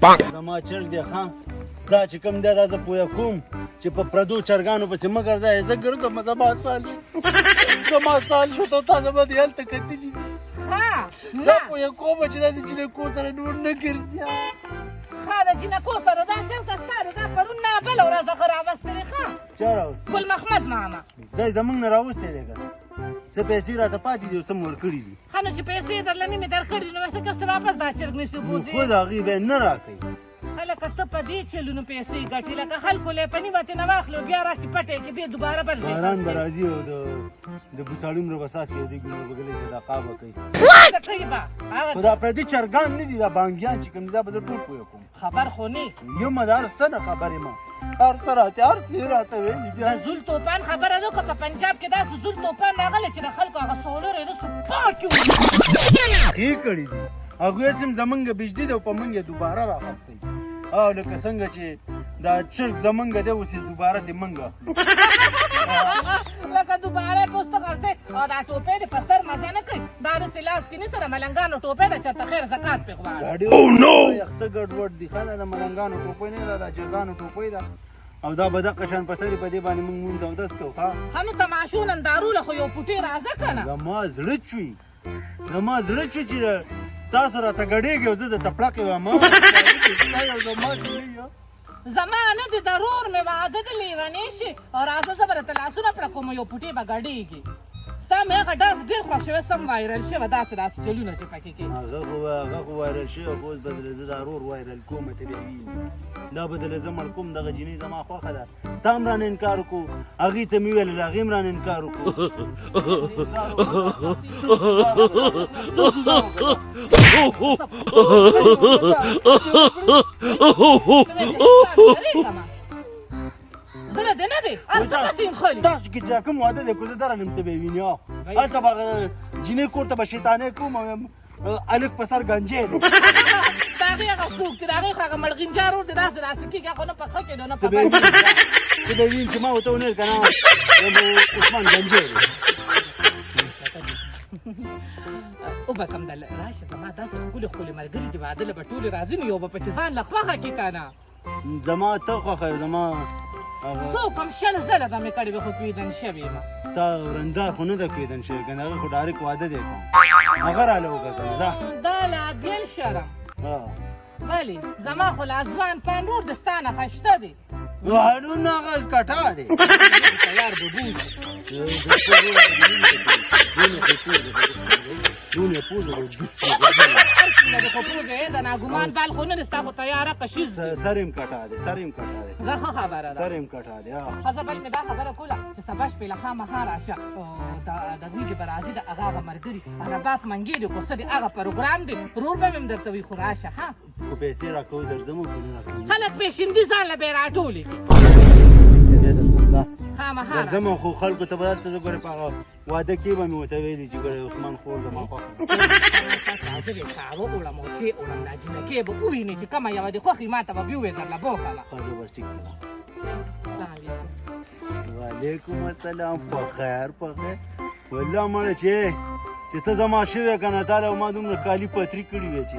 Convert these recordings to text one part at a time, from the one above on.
زما چرګ دی ښه، دا چې کوم دی دا زه پوهه کوم چې په پردو چرګانو پسې مه ګرځه. زه ګرځم، زما سال شو، زما سال شو، ته تا زما دې هلته کتلي دي. ښه دا نه پوهه کوم چې دا د جینکو سره نور نه ګرځي. ښه، د جینکو سره دا چرته ستا دی؟ دا پرون نه بله ورځ هغه راوستلی. ښه. چا راوستی؟ ګل محمد ماما. دی زمونږ نه راوستی دی که څه؟ پیسې راته پاتې دي او څه مې ورکړي دي. ښه، نو چې پیسې درله نیمې درکړي نو څه کس ته واپس دا چرګ نشي نو بوځي؟ خو د هغې بیا نه راکوي. ښه، لکه ته په دې چلونو پیسې ګټې، لکه خلکو له په نیمه ترې نه واخلې او بیا راشي پټی کې بیا دوباره بل ځای باران به خرڅوي. راځي او د بوساړومره به څاڅکي او دې ګونو به ګلې صدقه به کوي. څه کوي به هغه؟ خو دا پردي چرګان نه دي، دا بانګیان چې کوم دي دا به زه ټول پوه کوم. خبر خو نه یم د هر څه نه خبر یم، هر څه راته، هر څه یې راته ویلي بیا. د زول توپان خبره ده که په پنجاب کې داسې زول توپان راغلی چې د خلکو هغه سولر یې داسې پاکې ښې کړي دي هغوی، هسې هم زمونږ بجلي ده او په مونږ یې دوباره راخرڅوي، او لکه څنګه چې دا چرګ زمونږ دی، اوس یې دوباره د مونږ اخلي. لکه دوباره پوسته خرڅوي. او دا ټوپۍ دې په سر مزه نه کوي، دا داسې لاس کې نیسه، د ملنګانو ټوپۍ ده، چېرته خیر زکات پرې غواړي. ګاډي او نو یخته ګډوډ دي. ښه ده، د ملنګانو ټوپۍ نه ده، د جزانو ټوپۍ ده، او دا به دقه شان په سر په دې باندې مونږ مونځ اودس کوو. ښه. ښه، نو تماشو نندارو له خو یو پوټی راځه که نه. زما زړه چوي، زما زړه چوي چې تاسو راته ګډېږئ او زه درته پړقې وایم. زما زړه زما نه د ضرور مې واده د لیونی شي او راځه، زه به درته لاسونه پړه کوم، یو پوټی به ګډېږي. ستا مې هغه ډانس ډېر خوښ شوی، سم وایرل شوی، داسې داسې چلونه چې پکې کې. هغه خو وایرل شوی، خو اوس به درله زه دا ورور وایرل کوم، ته بیا وینې. دا به درله زه مړ کوم. دغه جینۍ زما خوښه ده، تا هم رانه انکار وکړو، هغې ته مې وویل، هغې هم رانه انکار وکړو. ته ګوزار وکړه. زړه دې نه دی هر څه پسې نښلي. تاسو کې چې کوم واده دی کو زه درلم، ته به وینې. هلته به هغه جینۍ کور ته به شیطانۍ کوم او هلک په سر ګنجی دی. د هغې هغه څوک دی؟ د هغې خو هغه مړغینجار ور دی، داسې داسې کېږي، هغه نه په ښه کېدو نه ته په به بد. وینې، ته به وینې چې ما ورته ونه ویل که نه عثمان ګنجی دی. وبه کوم دله راشه، زما داسې ښکلي ښکلي ملګري دي، واده له به ټولې راځي، نو یو به پکې ځان له خوښه کړي که نه. زما ته خوښه یې، زما هغه څو کم 20 ځله به مې کړې وي، خو کویدن شوې یم. ستا ورندار خو نه ده کویدن شوی که نه، هغه خو direct واده دی که هغه راله وکړه که نه، ځه. دا لا بیل شرم. ها. ولې زما خو لا ځوان پنډ ورور د ستا نه ښه دی. نو هلو هغه کټا دی. تیار به بوځي. دونه پوزه دی. هر څومره د خو پوزه د ناګمان بال خو نه دی، ستا خو تیاره قشیز دی. سر یې کټا دی، سر یې کټا دی. زه ښه خبره ده. سر یې کټا دی، ها. ښځه بل مې دا خبره کوله چې سبا شپې له خامخا راشه، د دوی کې به راځي د هغه هغه ملګري رباط منګې دی، خو څه دی هغه پروګرام دی، ورور به مې هم درته وي، خو راشه ها. خو پیسې راکوي درځم خو نه راکوي. خلک پېشندي ځان له به یې راټولې کړي. بیا درځم دا. خامخا. درځم، خو خلکو ته به دلته زه ګورې په هغه واده کې به مې ورته ویلي چې ګورې عثمان خور زما خوښه ده. راځه به قهوه اوړم او چای اوړم، دا جینکۍ به وویني چې کومه یوه دې خوښي، ما ته به بیا ووایې، درله بوکړه. ښه زه بس ټیک ده. السلام علیکم. وعلیکم السلام، په خیر په خیر. والله مړه چې ته زما شوې که نه، تا له ما دومره کالي پتري کړي وې چې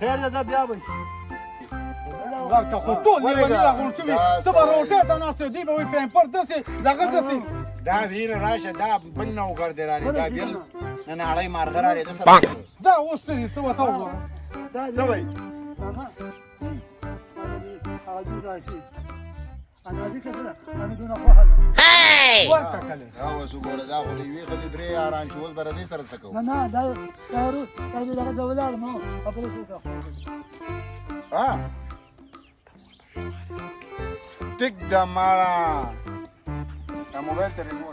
خیر ده، ځه بیا به ورکه خو ټول لیوني راغونډ شوي، ته به روټۍ ته ناست یې، دوی به وایي پیمپر داسې دغه داسې. دا ویر راشه، دا بل نوکر دی راغی، دا بل نن اړی مارغه راغی د سره. دا اوس څه دي؟ څه ورته وګوره. څه وایي؟ ماما، هغه دوی راشي اندازې که څه ده، مې دونه خوښه ده. ورکه کله دا اوس وګوره، دا خو د یوې ښځې درې یاران چې اوس به له دې سره څه کوو؟ نه نه، دا دا ورور دا دې دغه زه ولاړم او بل څه ها ټیک د ماړه دا موبایل ته ریموټ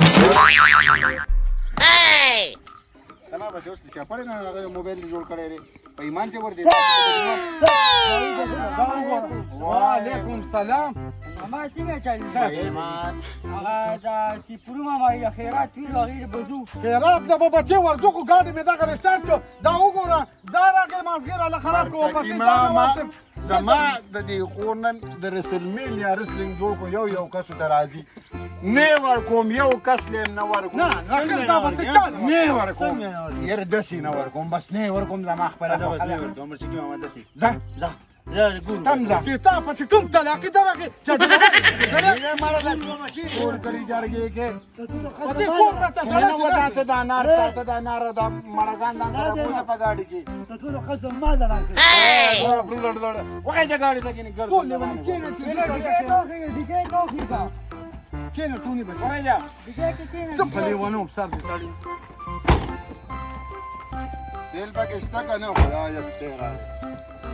کنه، بس اوس چې پړې نه هغه موبایل جوړ کړی دی، په ایمان چې ور دي. وعلیکم سلام. ماما، څنګه چل؟ ایمان. هغه دا چې پرو ماما یې خیرات ویلو، هغې له به ځو. خیرات له به بچې ورځو، خو ګاډی مې دغه رسټارټ کړ، دا وګوره، دا راغی مازغې راله خراب کړو، ورپسې ځان نه ورتم. زما د دې خور نن د رسلمینیا رسلینګ جوړ کو، یو یو کس ته راځي، نه ورکوم، یو کس لیم نه ورکوم. نه نه، اخر دا به څه چاله؟ نه ورکوم یاره، داسې نه ورکوم، بس نه ورکوم، زما خپله ځه بس. خوښه نه ده. ورکوم، مرشي کې ماما ځه. ځه. ځه. ګورو. تم ځه. چې تا په چې کوم طلاقي درغې چې کور کلی جرګې کې په دې کور راته نه سړی ودا څه دا نار ساته دا نار دا مړزان ځان سره بوزه په ګاډي کې. وخی چې ګاډي ته کېنې ګرځو. ټول لیوني کېنه چې کېنه ټوني بچي. وخی ځه. څه په لیونو سر دې سړی. تیل پکې شته که نه؟ خدایه ستېره.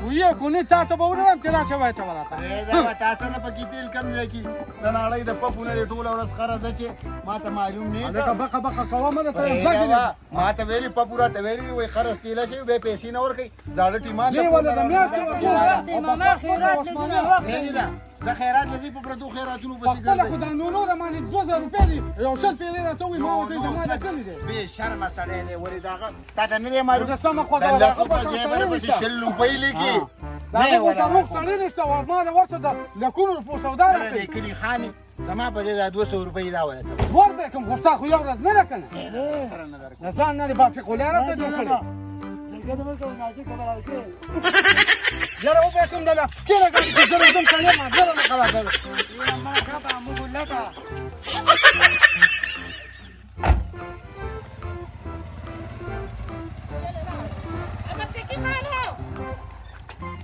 ویې کو نه تا ته به ونه وایم چې راشه وایه ته به راته. دا به تا سره پکې تیل کم ځای کي د ناړۍ د پپونه دې ټوله ورځ خره ده چې ما ته معلوم نه هلکه بقه بقه کوه مه درته پرېږده ځه. وه. ما ته ویلي پپو راته ویلي وایي خره تیله شي بیا پیسې نه ورکوي زاړه ټیمان. زه ولا د میاشتې ورکوم. ماما خیرات لږونه ویلي ده زه خیرات لږي په پردو خیراتونو پسې پخپله ګرځي. خو دا نورو د باندې 2000 روپۍ دي یو شل پیرې راته وایي ما ورته زما د کلي دی. بې شرمه سړی دی ولې داغه تا ته نه دی معلوم؟ د سمه خو د دا لسو هغه په په شان ځای سړی به پسې نشته. 20 روپۍ لیکي. دا نه هغه خو ولا ته روغ سړی نشته او ما له ورسه د لکونو روپو سودا د راکوي. کلي خاني زما په ځای دا 200 روپۍ دا وله ته. ور به کوم خو ستا خو یو ورځ نه ده که نه سره نه درکوم. د ځان نه دې باټې خولۍ راته جوړ کړې. یاره وبه کوم دله کېنه ګاډي کې زه راځم سړی ما زه نه خرابوي.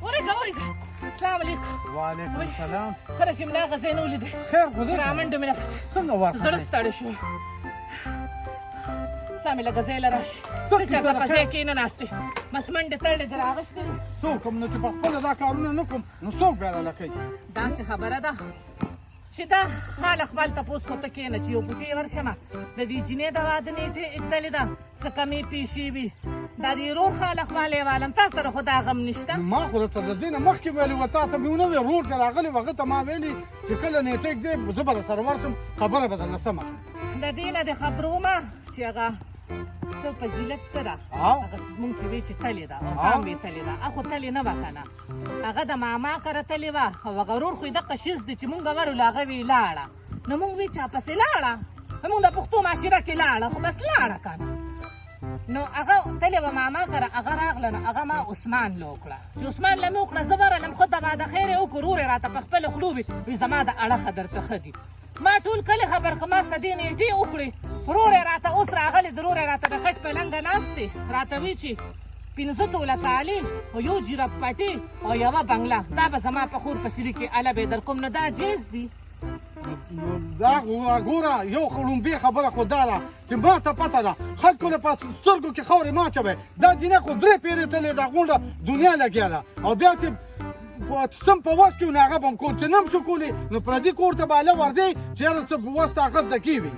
ورګه ورګه، السلام علیکم. وعلیکم السلام. خره چې مې دا غزې نه ولیدې. خیر خو دی؟ رامنډه مې نفس څنګه ورخه زړه ستړی شو. ستا مې لږه ځای له راشي. څه ته چېرته په ځای کښې نه ناستې، بس منډې تړلې دې راغستې دي. څوک هم نه چې په خپله دا کارونه نه کوم نو څوک بیا راله کوي؟ داسې خبره ده چې دا خال خپل تپوس خو ته کښېنه چې یو بوټی ورشمه د دې جینۍ د واده نېټې اېږدلې ده، څه کمې پېښې وي دا د ورور خال خپل یې والم تا سره خو دا غم نشته. ما خو درته د دې نه مخکې ویلي وه تا ته مې ونه ویل. ورور ته راغلی وه هغه ته ما ویلي چې کله نېټه ږدې زه به درسره ورشم خبره به درنه سمه کړم. د دې نه د خبرومه چې هغه څه فضیلت څه ده هغه مونږ چې وی چې تلې ده او کام وی تلې ده هغه خو تلې نه وه که نه هغه د ماما کره تلې وه او هغه ورور خو یې دقه شیز دی چې مونږ ورغلو هغه وی لاړه نو مونږ وی چا پسې لاړه مونږ د پښتو معاشره کې لاړه خو بس لاړه که نه نو هغه تلې وه ماما کره هغه راغله نو هغه ما عثمان له وکړه چې عثمان له مې وکړه زه ورغلم خو د واده خیر یې وکړو ورور یې راته په خپله خوله وویل وی زما د اړخه درته ښه دي. ما ټول کلی خبر که ما سدې نېټې وکړې ورور یې راته اوس راغلی د ورور یې راته د کټ په لنګه ناست دی راته وی چې 5 توله کالي او یو جیرب پټې او یوه بنګله دا به زما په خور پسې لیکې اله به یې در کوم نو دا جیز دي. دا ګوره یو ړومبی خبره خو دا ده چې ما ته پته ده خلکو له په سترګو کې خاورې مه اچوئ. دا جینۍ خو 3 پیرې تللې دا غونډه دنیا لګیا ده او بیا چې سم په وس کې نو هغه به هم کور چې نه هم شو کولی نو پردي کور ته به هله ورځئ چې یاره څه په وس طاقت د کې وي.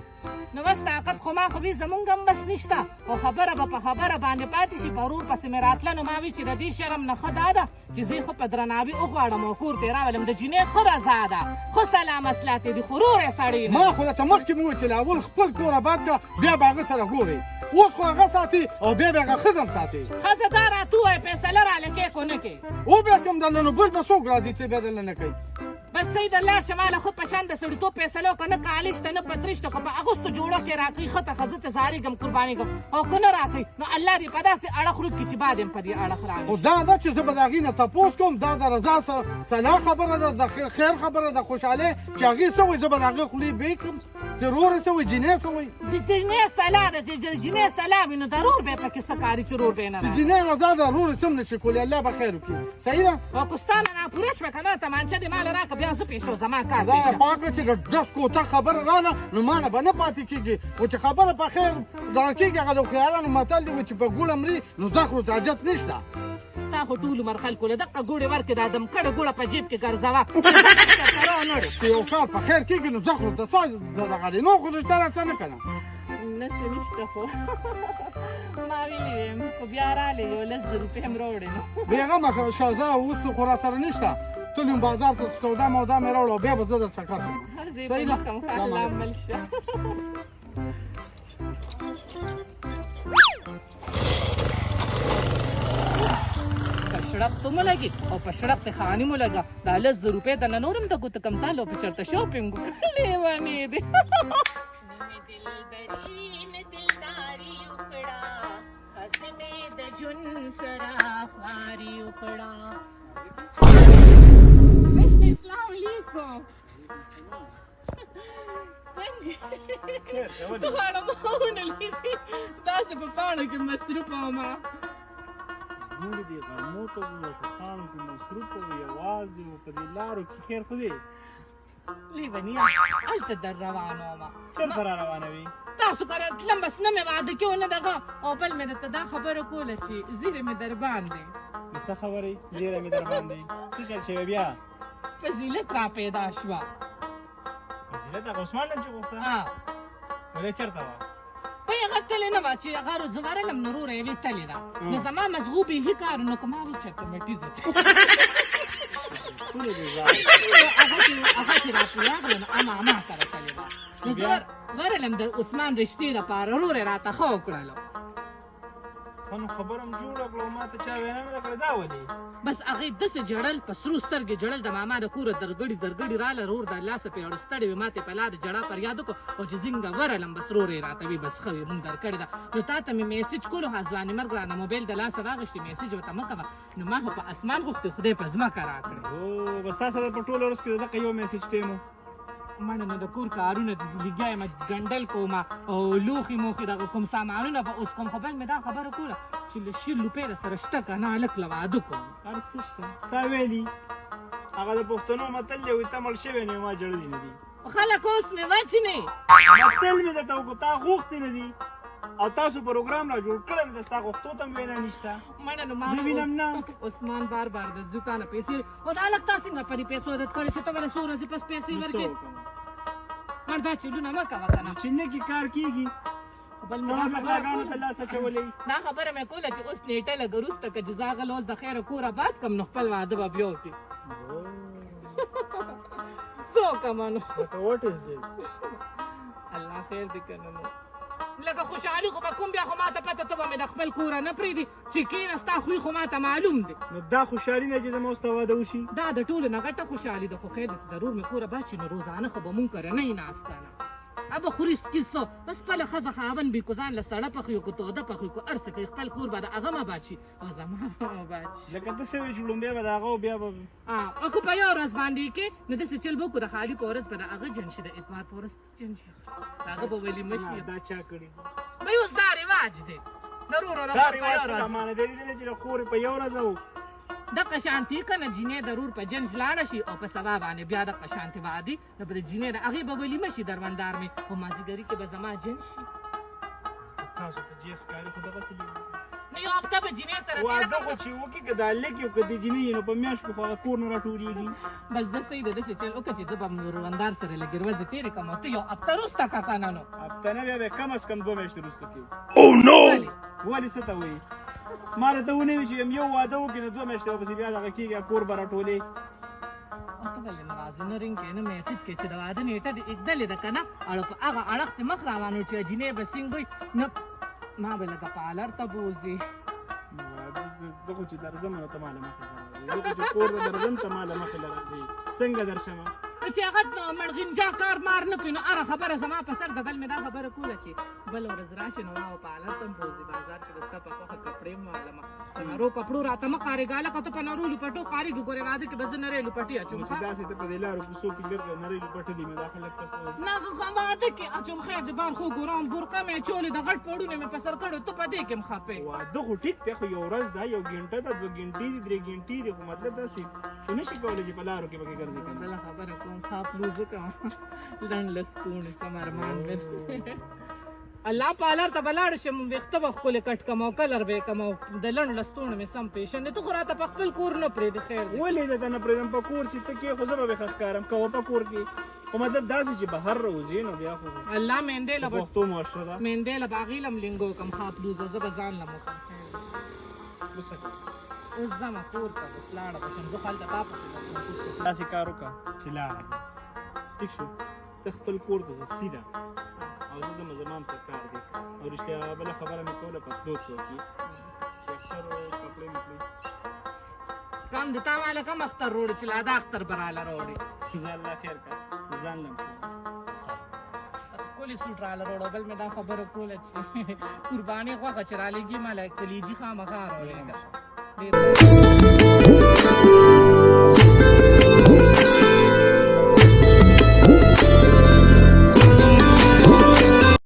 نو بس طاقت خو ما خو وي زمونږ هم بس نشته خو خبره به په خبره باندې پاتې شي. په ورور پسې مې راتله نو ما وی چې د دې شرم نه ښه دا ده چې زه یې ښه په درناوي وغواړم او کور ته یې راولم. د جینۍ ښه رضا ده ښه سلام مسلات دي خو ورور یې سړی نه. ما خو درته مخکې مې وویل چې له اول خپل کور اباد کړه بیا به هغه سره ګورئ. اوس خو هغه ساتي او بیا به هغه ښځه هم ساتي. ښځه دا راته ووایه فیصله راله کې که نه کې؟ وبه کوم درله نو بل به څوک راځي چې بیا درله نه کوي. بس صحیح ده لاړ شه ماله ښه په شان د سړیتوب فیصله وکړه نه کالي شته نه پتري شته که په اغوستو جوړو کې راکوي ښه ته ښه زه ته ځارېږم قربانېږم او که نه راکوي نو الله دې په داسې اړخ وکړي چې باد هم په دې اړخ رانه خو دا ده چې زه به د هغې نه تپوس کوم. دا د رضا سلا خبره ده د خیر خبره ده خوشحالۍ چې هغې څه وایي زه به د هغې خولې بې کړم چې ورور یې څه وایي جینۍ څه وایي. د جینۍ سلا ده چې د جینۍ سلا وي نو د ورور به یې پکې څه کاري چې ورور به یې نه د راځي. جینۍ رضا ده ورور یې څه هم نه شي کولی الله به خیر وکړي. صحیح ده؟ او که ستا نه ناپوره شوه که نه تمانچه دې ماله راکړه بیا زه پېښو زما کار خدای پېښه. پاک چې د ډس کوته خبره راله نو ما نه به نه پاتې کېږي خو چې خبره په خیر دغه کېږي هغه د هوښیارانو متل دی چې په ګوړه مري نو زخرو ته حاجت نشته. تا خو ټول عمر خلکو له دقه ګوړې ورکړې دا دمکړه ګوړه په جیب کې ګرځوه چې یو کار په خیر کېږي نو زخرو ته څه دغه دی نو خو شته راته نه که نه؟ نه څه نشته خو ما ویلي ویم خو بیا رالې یو 10,000 روپۍ هم راوړې نو. بېغمه که شازه اوس خو راسره نشته تلم بازار ته سودا مودا مې راوړه او بیا به زه در چکر شم. زه یې په مخه مخه الله مل شه. په شړق ته مو لګي او په شړق ته خاني مو لګه دا 10,000 روپۍ د نه نور هم د ګوتو کمزال او په چېرته شاپینګ وکړه لیونی دی. دلبري مې دلداري وکړه هسې مې د ژوند سره خواري وکړه. علیکم. څنګه ته غواړم ونه لیدې داسې په پاڼو کې مصروف وم. موږ دې غرمو ته وو، په پاڼو کې مصروف وو، یوازې وو په دې لارو کې. خیر خو دی؟ لیونیه هلته در روان وم. چېرته را روانه وي؟ تاسو کره تلم، بس نه مې واده کې نه دغه، او بل مې درته دا خبره کوله چې زیرې مې در باندې. څه خبرې؟ زیری مې در باندې څه چل شوی بیا؟ فضیلت را پیدا شوه. فضیلت هغه عثمان لم چې غوښته؟ ولې چېرته وه؟ په هغه تلې نه وه چې هغه زه ورغلم نو وروره یې وی تلې ده، نو زما مزغو بیخي کار نو که ما وی چېرته مټي ځه. هغه چې راپورې راغله نو اما ما کره تلې وه، نو زه ورغلم د عثمان رشتې دپاره، ورور یې راته ښه وکړلو. نو خبره هم جوړه کړه، ما ته چا وینا نه ده کړې، دا ولې؟ بس هغې داسې ژړل، په سرو سترګې ژړل، د ماما د کوره درګړي درګړي راله، ورور د لاسه پرې اړه ستړې وې، ما ته یې په لارې ژړا فریاد وکړو، او چې څنګه ورغلم بس ورور یې راته وی بس ښه وي مونږ درکړې ده. نو تا ته مې میسج کولو، ها ځوانیمرګ رانه موبایل د لاسه واخیستې، میسج ورته مه کوه، نو ما خو په اسمان غوښتې، خدای په ځمکه راکړې. هو بس تا سره په ټوله ورځ کې دغه یو میسج ټایم و. مړه نو د کور کارونه لګیا یم، ګنډل کوم او لوښي موښي دغه کوم سامانونه به اوس کوم. خو بل مې دا خبره کوله چې له 20 روپۍ در سره شته که نه هلک له واده کوم. هر څه شته، تا ویلي هغه د پښتنو متل دی، وایي ته مړ شوی نه ما ژړلي نه دي. خلک اوس مې وچني. متل مې درته وکړو، تا غوښتي نه دي او تاسو پروګرام را جوړ کړی دی، ستا غوښتو ته هم وینا نشته. مړه نو ما زه وینم نه. عثمان بار بار د ځو تا نه پیسې او دا هلک تا څنګه په دې پیسو عادت کړی چې ته ولې څو ورځې پس پیسې ورکړې؟ مړه دا چلونه مه کوه که نه. چې نه کې کار کېږي. بل مې دا خبره کوله، ته لاس اچولی. دا خبره مې کوله چې اوس نېټه لږه وروسته که چې زه هغه له اوس د خیره کور اباد کړم نو خپل واده به بیا وکړي. څه وکړم نو؟ What is this? الله خیر دې که نه نو لکه خوشحالي خو به کوم، بیا خو ماته پته ته به مې د خپل کوره نه پرېږدي چې کښېنه، ستا خوی خو ماته معلوم دی. نو دا خوشحالي نه چې زما ستا واده وشي؟ دا د ټولو نه غټه خوشحالي ده، خو خیر دی چې د ورور مې کوره باد شي نو روزانه خو به مونږ کره نه یي ناست که نه. ابه خوري سکي څه بس خپله ښځه خاوند بي کو ځان له سړه پخوي کو توده پخوي کو هر څه کوي، خپل کور به د هغه مه باد شي او زما به مه باد شي. لکه ته څه وایې چې ړومبی به د هغه او بیا به که په یوه ورځ باندې کې نو داسې چل به وکړو، د خالي په ورځ به د هغه جن شي، د اتوار په ورځ جن شي، هغه به ولیمه شي. دا چا کړي؟ به اوس دا رواج دی د ورور او د دا خور په رواج یوه خو ورځ. دا ما نه دی لیدلی چې د خورې په یو ورځ او دغه شانتي که نه جینۍ د ورور په جنج لاړه شي او په سبا باندې بیا دغه شانتي وعدي نو به د جینۍ د هغې به ولیمه شي دروندار مې، خو مازدیګري کې به زما جنج شي. تاسو ته جیس کاري خو دغسې دی. نو یو هفته به جینۍ سره تېره واده کړم. خو چې وکړي که دا هلک او که د جینۍ نو په میاشت کې خو هغه کور نه راټولېږي. بس زه صحیح ده داسې چل وکړه چې زه به وروندار سره لږې ورځې تېرې کړم او ته یو هفته وروسته که که نه نو هفته نه بیا به کم از کم 2 میاشتې وروسته کړي. ولې؟ ولې څه ته وایي؟ ما راته ونه وي چې یو واده وکړي نو 2 میاشتې ورپسې بیا دغه کېږي کور به راټولې. او ته ولې نه راځې، نه رینګ کوې نه میسج کوې چې د واده نېټه دې ایږدلې ده که نه، او په هغه اړخ دې مخ روان و چې جینۍ به څنګه وي، نه ما به لکه پالر ته بوځي. زه خو چې درځم نو ته ما له مخې راځې، زه خو چې کور ته درځم ته ما له مخې له راځې، څنګه درشم؟ نو چې هغه مړغینجا کار مار نه کوي نو هره خبره زما په سر ده. بل مې دا خبره کوله چې بله ورځ راشي نو ما به پالر ته هم بوځي، بازار کې به ستا په خوښه کپړې هم والم، په نرو کپړو راته مه قارېږه هلکه، ته په نرو لوپټو قارېږي، ګورې واده کې به زه نرۍ لوپټې اچوم. نو چې داسې ته په دې لارو کوڅو کې ګرځې نرۍ لوپټې دي، نو دا خلک پس نه واده کې اچوم. خیر دی بار خو ګورم برقه مې اچولې د غټ پړونه مې په سر کړو، ته په دې کې هم خپې. واده خو ټیک دی، خو یو ورځ ده، یو ګنټه ده، 2 ګنټې دي، 3 ګنټې دي، خو مطلب داسې خو نه شي کولی چې په لارو کې پکې ګرځې که نه. بله خبره کوم، ښه پلوزه کوم، لنډ لستوڼي سم ارمان مې دی. الله پالر ته به لاړ شم، ویښته به ښکلې کټ کړم او کلر به یې کړم او د لنډ لستوڼو مې سم پیشن دی. ته خو راته په خپل کور نه پرېږدې. خیر دی. ولې درته نه پرېږدم؟ په کور چې ته کې خو زه به ښه ښکارم که په کور کې، خو مطلب داسې چې بهر راوځې نو بیا خو الله میندې له به پښتو معاشره ده، میندې له به هغې له هم لینګو کړم، ښه پلوزه زه به ځان له وکړم. اوس ځمه کور ته، بس لاړه به شم، زه خو هلته تا پسې درځم. داسې کار وکړه چې لاړه ټیک شو، ته خپل کور ته ځه سیده، او زه ځم، زما هم څه کار دی. او رښتیا بله خبره مې کوله په تلو تلو کې چې اختر کپړې مې کړې. کم د تا ماله کوم اختر روړي چې لا دا اختر به راله راوړې؟ زه الله خیر کړه، ځان لم ښکلي سوټ راله راوړو. بل مې دا خبره کوله چې قرباني غوښه چې رالېږي ما له کلیجي خامخا راولېږه. ډېر